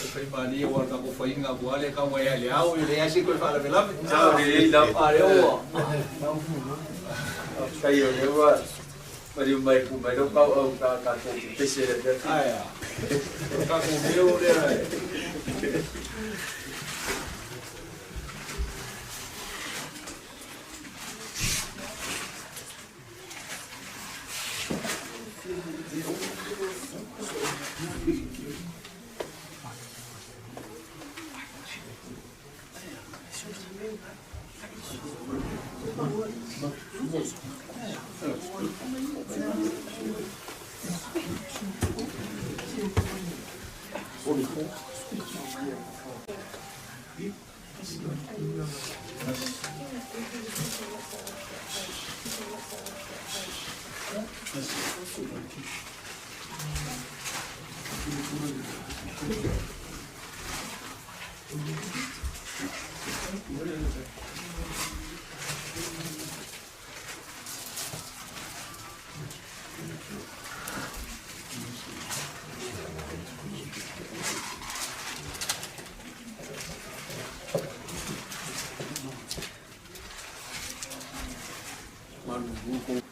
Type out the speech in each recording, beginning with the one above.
Faimalie ua tatou faiga atu lava le tau mai ia le ao, e leai se toe faalavelave. A lea ua. Faafetai o lea ua maliu mai ku mai lau kauau ta tatou pepese le afiafi. Ae a. O tatou leo lea e.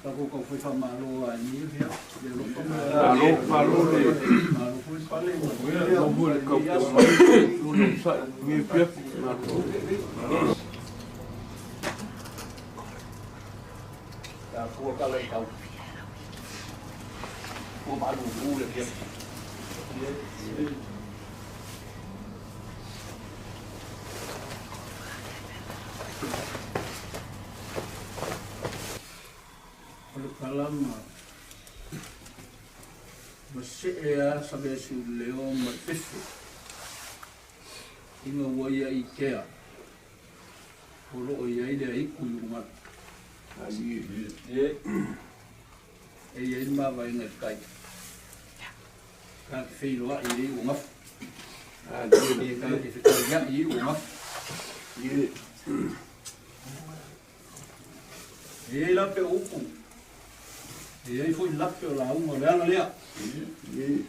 Tatou tau fai faamalo a ni ia le alofa ma Malo, malo le malo foi pale ma malo foi le tautua mai, lo le onosai, lenei afiafi. Malo. Ta fua kala i tau. Ua malulu le afiafi. O le kalama ma see a Saveasiuleo ma le fefe ina ua ia ikea o lo o i ai le aiku i ulugalu. E i ai le mavaega i le tai. Ta te feiloai i le iugafa. Ta te fetauiai i iugafa. E i ai lape o upu, e i ai foi lape o lauga, o le ala lea. E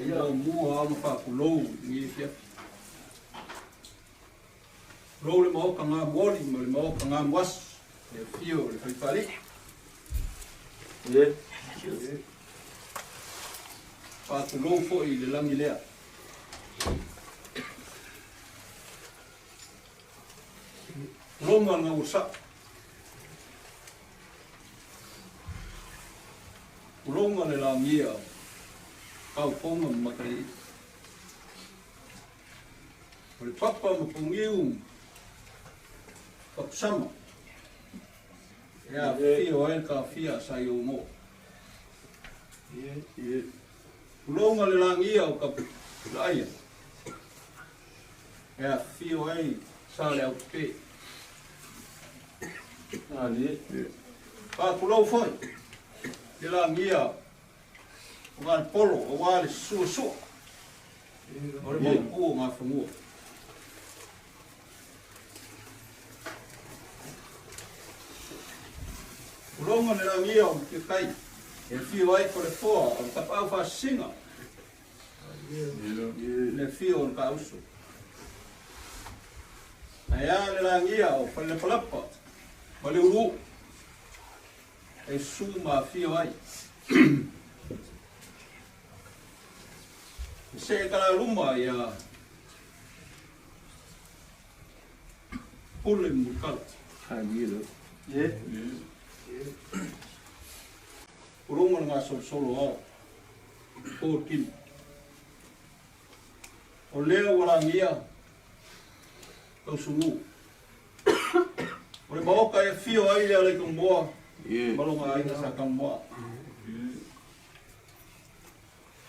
muamua ona faatulou i lenei afiafi. Tulou le Maota Gamuoli ma le Maota Gamuasi, le afio o le Faifaalii. Faatulou foi i le lagi lea. Tulou le gaulasa. Tulou le lagia o Kaupoga ma Matalii. O le papa ma Puniu Pakusama. E afifio ai le taofia a Saioumo. Tulou le lagia o Kapulaaia. E afifio ai Saleaupe. Faatulou foi le lagia o Galepolo aua le suasua o le maupu o Gafanua. Tulonga le lagia o Mutiakai e afio ai Tolefoa o le tapaau faasisiga le afio o le Taauso. Ae a le lagia o Falelepalapa ma le Ulu'u e susu ma afio ai. E see talaluma ia Pule Mulitalo. Pulunga le gasolosolo ao po tino. O lea ua lagia tausumu. O le maoka e afio ai le Alaikamoa ma lona aiga sa Tamoa.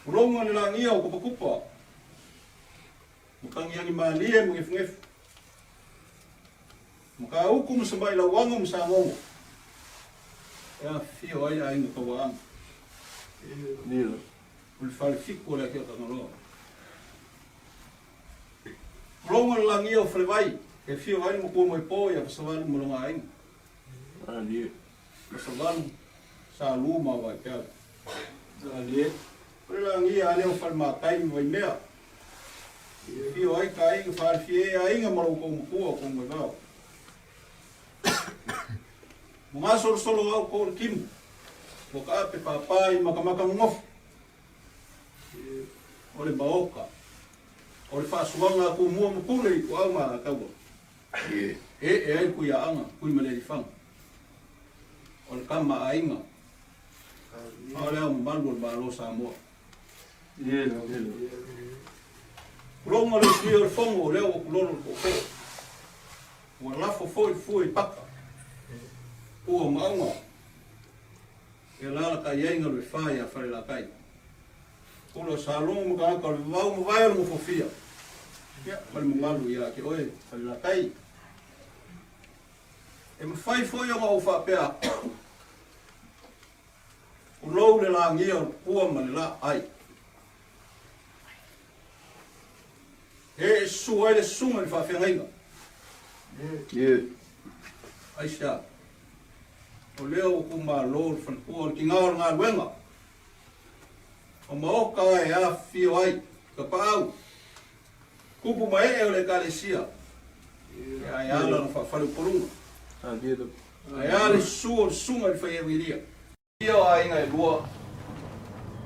Uloga le lagia o kupakupa, Makagiagi malie ma gefugefu, Mataupu ma Samailauaga ma Sagogo, e afifio ai aiga tauaaga. O le falefitu o le Atiatagaloa. Uloga le lagia o Falevai, e afio ai le matua moepo ia Fasavalu ma lona aiga. Fasavalu, Salu ma Vaepeau. O le lagia lea o Falematai ma Vaimea, e afio ai ka aiga faalefia e aiga ma lo outou matua o Togomaivao. Ua gasolosolo au kou le timu, ua kaape pāpā i makamaka nonofo. O le maoka, o le faasuaga a Tumua ma Pule i Tuau ma Alataua. E ee ai le Tuiaaga, Tuimalealiifano. O le tama a aiga, a o le ao mamalu o le Malo o Samoa. Tulouna le usuia o le fono o lea ua tulolo le tootoo. Ua lafo foi le fue i paka. Pua maauga. E alalatai ai Galuefā ia Falelatai. Pule o Salogo ma tagata o le vavau ma vae o le Nofofia. Ia, ma le mamalu ia te oe Falelatai. E mafai foi ona ou faapea atu, tulou le lagia o le pua ma le laai. E susu ai le susuga i le faafeagaiga. Aisea? O lea ua kumalo le faletua o le tiga o le galuega. O maoka e afifio ai tapaau, tupu ma ee o le Ekalesia, ae a lana faafaleupoluga. Ae a le susu o le susuga i le fai euilia. Ia o aiga e lua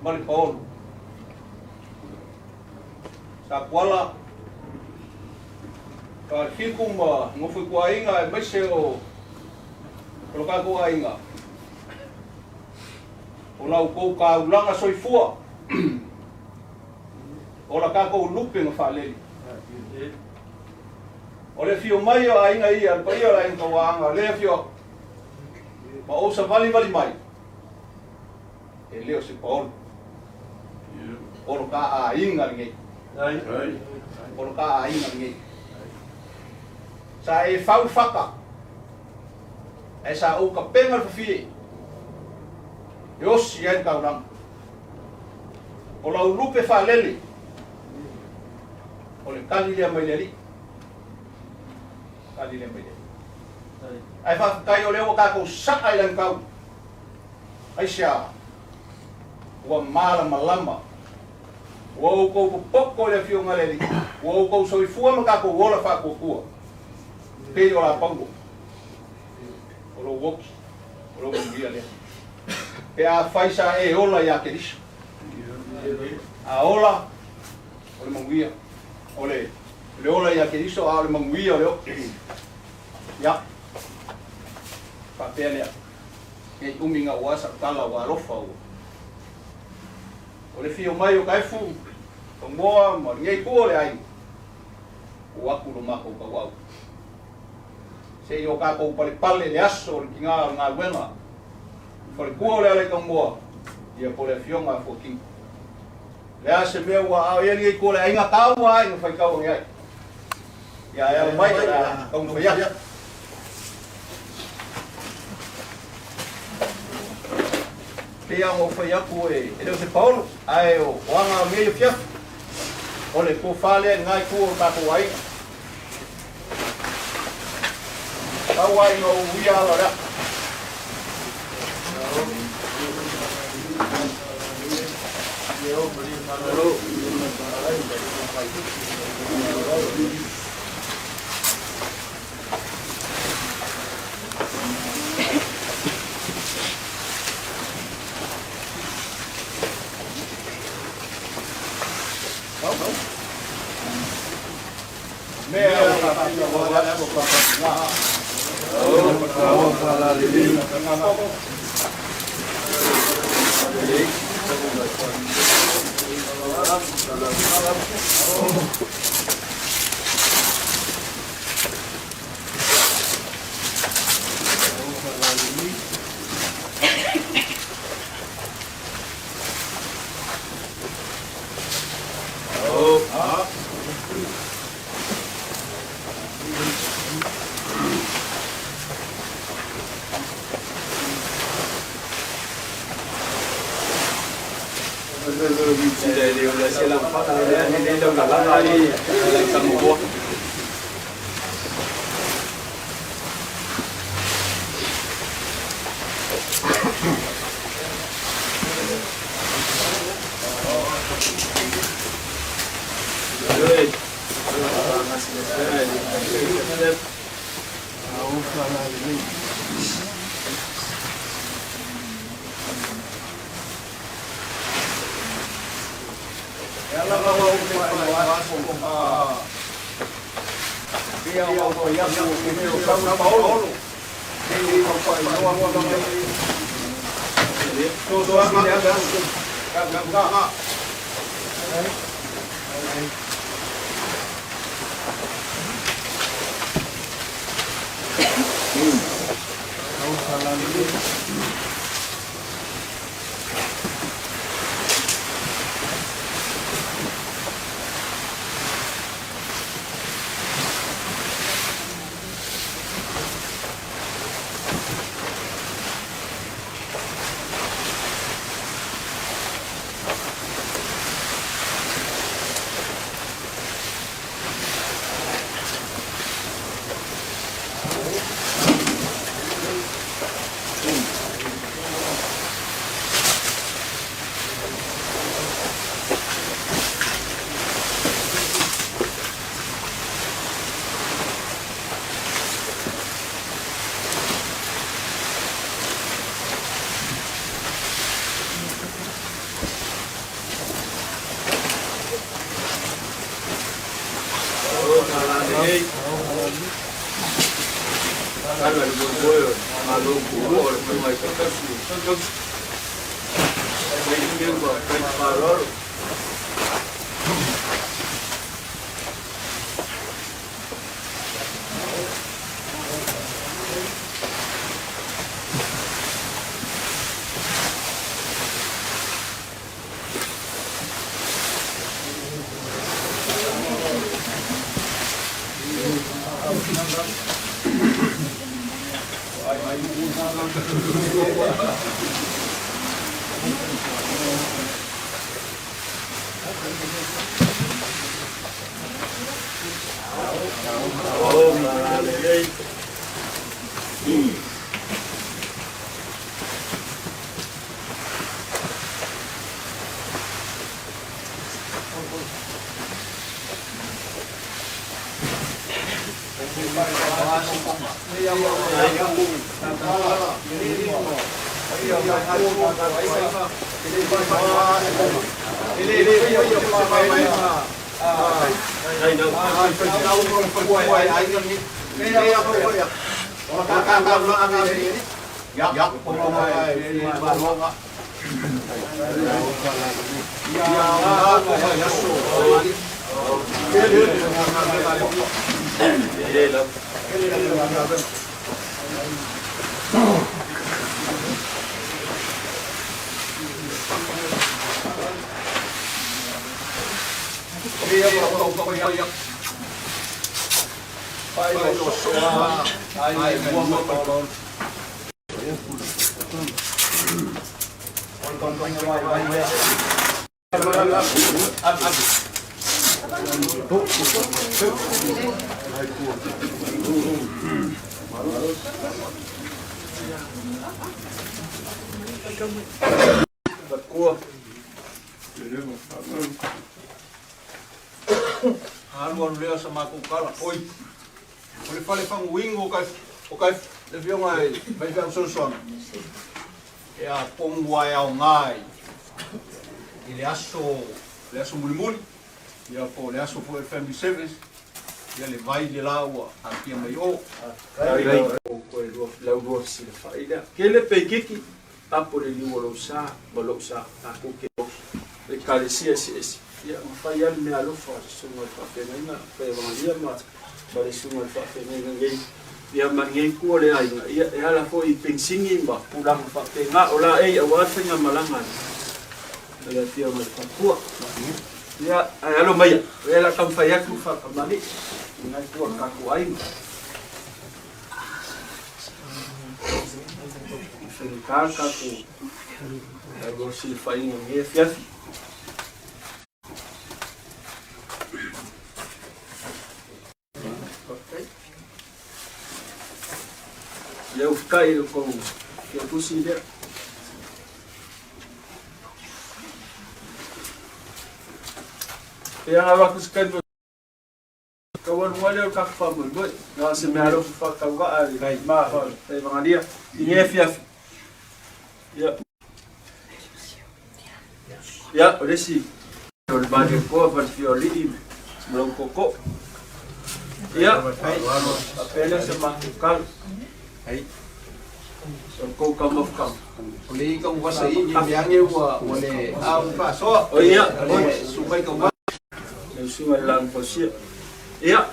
ma le paolo. Sapuala, Falefitu ma Nofoituaiga aemaise o lo tatou aiga, o la outou taulaga soifua, o la tatou lupe na faalele. O le afio mai o aiga ia, le paia o le aiga tauaaga, le afio atu, ma ou savalivali mai, e le o se paolo. O lo ta aiga lenei. O lo ta aiga lenei. Sa e fau le fata, ae sa ou tapena le fafie, e osi ai le taulaga. O lau lupe faalele, o le tali lea mai le Alii. Tali lea mai le Alii. Ae faafetai o lea ua tatou saa i lagitau. Aisea? Ua malamalama. Ua outou popoto i le Afioga a le Alii, ua outou soifua ma tatou ola faatuatua, pei o la Paulo. O lou oki, o lou manuia lea. Pe afai sa e ola ia Keriso. A ola, o le manuia. O le, le ola ia Keriso, a o le manuia o le oki. Ia, faapea lea. Nei umi na ua asa tala ua alofa ua. O le fio mai o Kaefu, o Moa ma lenei itu o le aiga, ua atu lo matou tauau. Se i o tatou palepale le aso o le tiga o le galuega, le faletua o Lealaitamoa, ia po o le afioga a Fuatino. O le a se mea ua aao i ai lenei itu o le aiga, taua ai ma faitau ane ai. Ia ae alo mai o le a taumafai atu. Pei lava ona ou fai atu e le o se paolo, ae o aga o lenei afiafi, o le tofa lea i lena itu o le tatou aiga. Tau lava ina ou uia ala o le ato. E ala lava ou te faailoa atu pei ona ou fai atu ou te le o sau Paolo, nei ou faailoa atu nei fesoasoani le atu ka. Alu alu lea sa matou tala, oi, o le fale faguinu o ka, o ka, le afioga i faifeau fesoasoani, e atonu lava e aoga i le aso, le aso mulimuli, ia po o le aso foi o le family service, ia le vai le la ua atia mai o. Lau silafai lea. Kele peikiki tapo le liu o lou sa ma lou sa tatou ke ekalesia eseese. Ia mafai lava le mea alofa o le susuga i le faafeagaiga pe Evangelia ma ma le susuga i le faafeagaiga nei. Ia ma lenei itu o le aiga, ia e ala foi i penisini ma tulaga faapena o laei aua le faigamalaga a le afioga i le Faletua. Ia, ae alo maia, o lea o le a taumafai atu faatamalii i nai tua o le tatou aiga. E faigata le tatou silafaiga i lenei afiafi. Ia ufitai i le tou fia tusi lea. Ia na atu se taimi taualuga lea o le tatou faamoemoe. Na o se mea alofa faatauvaa le ma faivagalia i lenei afiafi. Ia. Ia, o le isi o le Malietoa ma le Fiaolii ma lou tootoo. Ia, faapea lea se matou tala. O le tou taumafataga. O le i taumafasa i ni meange ua ua le au faasoa. O ia, O le sumai taumafasa. Le usuga i le laau fausia. Ia,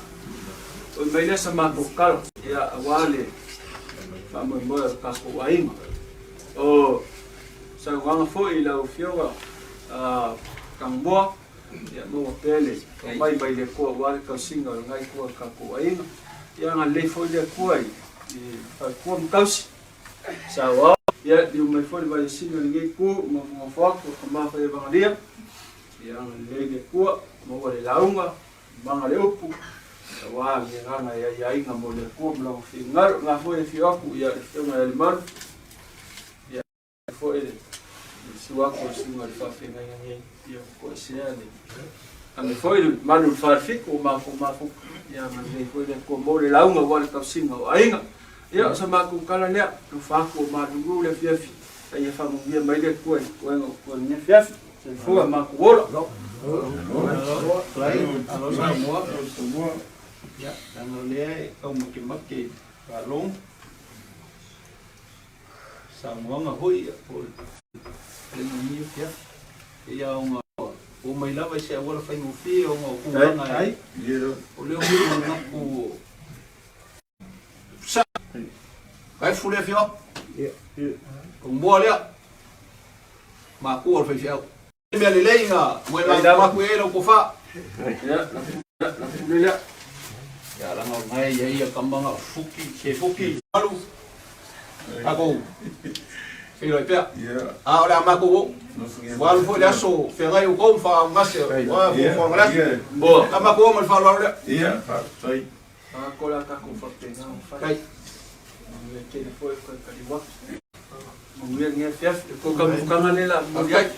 oi mai lea sa matou tala, ia, aua le faamoemoe o le tatou aiga. O saunoaga foi i lau Afioga Tagomoa, ia maua pea le aumai mai le Atua aua le tausiga o lena itu o le tatou aiga. Ia agalelei foi le Atua i faletua ma tausi, saoao. Ia liu mai foi le vaiasina i lenei itu, nofonofo atu o tama faiavagalia. Ia agalelei le Atua, maua le lauga, maga le upu, aua le agaga e aiaina mo le Atua ma lona finagalo. O lena foi e afio atu ia le Afioga ia Lemalu, ia foi le susu atu o le susuga i le faafeagaiga nei, ia toesea le ame foi le malu i le falefitu o matou mafuta, ia agalelei foi le Atua mo le lauga aua le tausiga o aiga. Ia, o sa matou tala lea, alofa atu o malulu le afiafi, a ia faamanuia mai le Atua i toega o totoe i lenei afiafi. Soifua matou ola. Alo Samoa. Ia, leaga o lea e taumakemake i faalogo saunoaga foi po o le manuia afiafi. Ia ona oo mai lava i se auala faigofie ona o tulaga e o lea ua manatu sa kai fu le afio o moa lea matua o le faifeau mea lelei na moe maku e lau tofa. Ia, la pule lea. Ia langa o ngai ia ia kamanga fuki se fuki alu tatou feiloai pea a o le a matou oo ua alu foi le aso feagai outou ma faaaogase ua fuafuaga le aso Boa. a matou oo ma le faaaloalo lea. Ia, faafetai. A ko la tatou faapena ona fai. Kai. Manuia tele foi le toe taliu atu. Manuia lenei afiafi. Le tou taumafataga lea o le a momoli atu.